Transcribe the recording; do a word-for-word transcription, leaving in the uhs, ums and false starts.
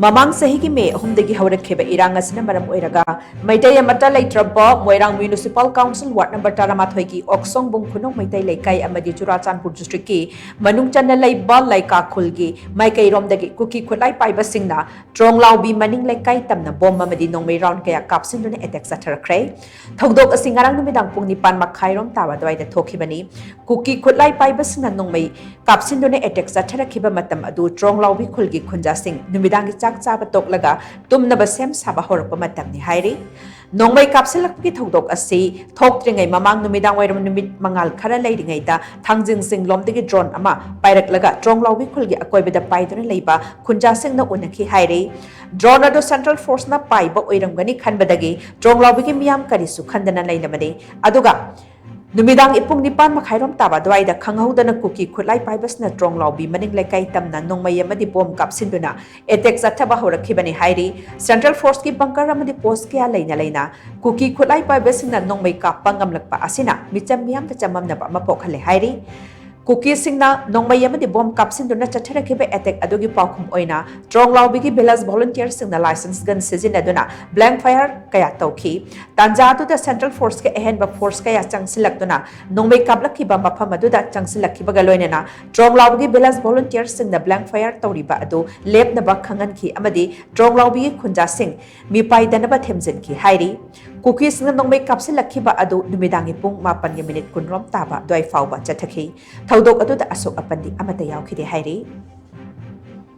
ꯃꯃꯥꯡ ꯆꯍꯤꯒꯤ ꯃꯦ ꯑꯍꯨꯝꯗꯒꯤ ꯍꯧꯔꯛꯈꯤꯕ ꯏꯔꯥꯡ ꯑꯁꯤꯅ ꯃꯔꯝ ꯑꯣꯏꯔꯒ ꯃꯩꯇꯩ ꯑꯃꯠꯇ ꯂꯩꯇ꯭ꯔꯕ Moirang municipal council ward number ꯇꯔꯥꯃꯥꯊꯣꯏꯒꯤ ꯑꯣꯛꯁꯣꯡꯕꯨꯡ ꯈꯨꯅꯧ ꯃꯩꯇꯩ ꯂꯩꯀꯥꯏ ꯑꯃꯗꯤ ꯆꯨꯔꯥꯆꯥꯟꯄꯨꯔ ꯗꯤꯁꯇ꯭ꯔꯤꯛꯀꯤ ꯃꯅꯨꯡ ꯆꯟꯅ ꯂꯩꯕ ꯂꯩꯀꯥ ꯈꯨꯜꯒꯤ ꯃꯥꯏꯀꯩꯔꯣꯝꯗꯒꯤ ꯀꯨꯀꯤ ꯈꯨꯠꯂꯥꯏ ꯄꯥꯏꯕꯁꯤꯡꯅ ꯇ꯭ꯔꯣꯡꯂꯥꯎꯕꯤ ꯃꯅꯤꯡ ꯂꯩꯀꯥꯏ ꯇꯝꯅ ꯕꯣꯝ ꯑꯃꯗꯤ ꯅꯣꯡꯃꯩ ꯔꯥꯎꯟ ꯀꯌꯥ ꯀꯥꯞꯁꯤꯟꯗꯨꯅ ꯑꯦꯇꯦꯛ ꯆꯠꯊꯔꯛꯈ꯭ꯔꯦ꯫ ꯊꯧꯗꯣꯛ ꯑꯁꯤ ꯉꯔꯥꯡ ꯅꯨꯃꯤꯗꯥꯡ ꯄꯨꯡ ꯅꯤꯄꯥꯟ ꯃꯈꯥꯏꯔꯣꯝ ꯇꯥꯕ ꯑꯗꯨꯋꯥꯏꯗ ꯊꯣꯛꯈꯤꯕꯅꯤ꯫ ꯀꯨꯀꯤ ꯈꯨꯠꯂꯥꯏ ꯄꯥꯏꯕꯁꯤꯡꯅ ꯅꯣꯡꯃꯩ ꯀꯥꯞꯁꯤꯟꯗꯨꯅ ꯑꯦꯇꯦꯛ ꯆꯠꯊꯔꯛꯈꯤꯕ ꯃꯇꯝ ꯑꯗꯨ ꯇ꯭ꯔꯣꯡꯂꯥꯎꯕꯤ ꯈꯨꯜꯒꯤ ꯈꯨꯟꯖꯥꯁꯤꯡ ꯅꯨꯃꯤꯗꯥꯡꯒꯤ ꯆꯥꯛ ꯆꯥꯕ ꯇꯣꯛꯂꯒ ꯇꯨꯝꯅꯕ ꯁꯦꯝ ꯁꯥꯕ ꯍꯧꯔꯛꯄ ꯃꯇꯝꯅꯤ ꯍꯥꯏꯔꯤ꯫ ꯅꯣꯡꯃꯩ ꯀꯥꯞꯁꯤꯜꯂꯛꯄꯒꯤ ꯊꯧꯗꯣꯛ ꯑꯁꯤ ꯊꯣꯛꯇ꯭ꯔꯤꯉꯩ ꯃꯃꯥꯡ ꯅꯨꯃꯤꯗꯥꯡ ꯋꯥꯏꯔꯝ ꯅꯨꯃꯤꯠ ꯃꯉꯥꯜ ꯈꯔ ꯂꯩꯔꯤꯉꯩꯗ ꯊꯥꯡꯖꯤꯡ ꯆꯤꯡꯂꯣꯝꯗꯒꯤ ꯗ꯭ꯔꯣꯟ ꯑꯃ ꯄꯥꯏꯔꯛꯂꯒ ꯇ꯭ꯔꯣꯡꯂꯥꯎꯕꯤ ꯈꯨꯜꯒꯤ ꯑꯀꯣꯏꯕꯗ ꯄꯥꯏꯗꯨꯅ ꯂꯩꯕ ꯈꯨꯟꯖꯥꯁꯤꯡꯅ ꯎꯅꯈꯤ ꯍꯥꯏꯔꯤ꯫ ꯗ꯭ꯔꯣꯟ ꯑꯗꯨ ꯁꯦꯟꯇ꯭ꯔꯦꯜ ꯐꯣꯔꯁꯅ ꯄꯥꯏꯕ ꯑꯣꯏꯔꯝꯒꯅꯤ ꯈꯟꯕꯗꯒꯤ ꯇ꯭ꯔꯣꯡꯂꯥꯎꯕꯤꯒꯤ ꯃꯤꯌꯥꯝ ꯀꯔꯤꯁꯨ ꯈꯟꯗꯅ ꯂꯩꯅꯕꯅꯤ꯫ ꯑꯗꯨꯒ ꯅꯨꯃꯤꯗꯥꯡꯒꯤ ꯄꯨꯡ ꯅꯤꯄꯥꯟ ꯃꯈꯥꯏꯔꯣꯝ ꯇꯥꯕ ꯑꯗꯨꯋꯥꯏꯗ ꯈꯪꯍꯧꯗꯅ ꯀꯨꯀꯤ ꯈꯨꯠꯂꯥꯏ ꯄꯥꯏꯕꯁꯤꯅ ꯇ꯭ꯔꯣꯡꯂꯥꯎꯕꯤ ꯃꯅꯤꯡ ꯂꯩꯀꯥꯏ ꯇꯝꯅ ꯅꯣꯡꯃꯩ ꯑꯃꯗꯤ ꯕꯣꯝ ꯀꯥꯞꯁꯤꯟꯗꯨꯅ ꯑꯦꯇꯦꯛ ꯆꯠꯊꯕ ꯍꯧꯔꯛꯈꯤꯕꯅꯤ ꯍꯥꯏꯔꯤ꯫ ꯁꯦꯟꯇ꯭ꯔꯦꯜ ꯐꯣꯔꯁꯀꯤ ꯕꯪꯀꯔ ꯑꯃꯗꯤ ꯄꯣꯁ ꯀꯌꯥ ꯂꯩꯅ ꯂꯩꯅ ꯀꯨꯀꯤ ꯈꯨꯠꯂꯥꯏ ꯄꯥꯏꯕꯁꯤꯡꯅ ꯅꯣꯡꯃꯩ ꯀꯥꯞꯄ ꯉꯝꯂꯛꯄ ꯑꯁꯤꯅ ꯃꯤꯆꯝ ꯃꯤꯌꯥꯝꯗ ꯆꯃꯝꯅꯕ ꯑꯃ ꯄꯣꯛꯍꯜꯂꯦ ꯍꯥꯏꯔꯤ꯫ ꯀꯨꯀꯤꯁꯤꯡꯅ ꯅꯣꯡꯃꯩ ꯑꯃꯗꯤ ꯕꯣꯝ ꯀꯥꯞꯁꯤꯟꯗꯨꯅ ꯆꯠꯊꯔꯛꯈꯤꯕ ꯑꯦꯇꯦꯛ ꯑꯗꯨꯒꯤ ꯄꯥꯎꯈꯨꯝ ꯑꯣꯏꯅ ꯇ꯭ꯔꯣꯡꯂꯥꯎꯕꯤꯒꯤ ꯚꯤꯂꯦꯖ ꯚꯣꯂꯨꯟꯇꯤꯌꯔꯁꯤꯡꯅ ꯂꯥꯏꯁꯦꯟꯁ ꯒꯟ ꯁꯤꯖꯤꯟꯅꯗꯨꯅ ꯕ꯭ꯂꯦꯡ ꯐꯥꯌꯔ ꯀꯌꯥ ꯇꯧꯈꯤ꯫ ꯇꯥꯟꯖꯥ ꯑꯗꯨꯗ ꯁꯦꯟꯇ꯭ꯔꯦꯜ ꯐꯣꯔꯁꯀꯤ ꯑꯍꯦꯟꯕ ꯐꯣꯔꯁ ꯀꯌꯥ ꯆꯪꯁꯤꯜꯂꯛꯇꯨꯅ ꯅꯣꯡꯃꯩ ꯀꯥꯞꯂꯛꯈꯤꯕ ꯃꯐꯝ ꯑꯗꯨꯗ ꯆꯪꯁꯤꯜꯂꯛꯈꯤꯕꯒ ꯂꯣꯏꯅꯅ ꯇ꯭ꯔꯣꯡꯂꯥꯎꯕꯤꯒꯤ ꯚꯤꯂꯦꯖ ꯚꯣꯂꯨꯟꯇꯤꯌꯔꯁꯤꯡꯅ ꯕ꯭ꯂꯦꯡ ꯐꯥꯌꯔ ꯇꯧꯔꯤꯕ ꯑꯗꯨ ꯂꯦꯞꯅꯕ ꯈꯪꯍꯟꯈꯤ ꯑꯃꯗꯤ ꯇ꯭ꯔꯣꯡꯂꯥꯎꯕꯤꯒꯤ ꯈꯨꯟꯖꯥꯁꯤꯡ ꯃꯤꯄꯥꯏꯗꯅꯕ ꯊꯦꯝꯖꯤꯟꯈꯤ ꯍꯥꯏꯔꯤ꯫ ꯀꯨꯀꯤꯁꯤꯡꯅ ꯅꯣꯡꯃꯩ ꯀꯥꯞꯁꯤꯜꯂꯛꯈꯤꯕ ꯑꯗꯨ ꯅꯨꯃꯤꯗꯥꯡꯒꯤ ꯄꯨꯡ ꯃꯥꯄꯟꯒꯤ ꯃꯤꯅꯤꯠ ꯀꯨꯟꯔꯣꯝ ꯇꯥꯕ ꯑꯗꯨꯋꯥꯏ ꯐꯥꯎꯕ ꯆꯠꯊꯈꯤ꯫ ꯊꯧꯗꯣꯛ ꯑꯗꯨꯗ ꯑꯁꯣꯛ ꯑꯄꯟꯗꯤ ꯑꯃꯠꯇ ꯌꯥꯎꯈꯤꯗꯦ ꯍꯥꯏꯔꯤ꯫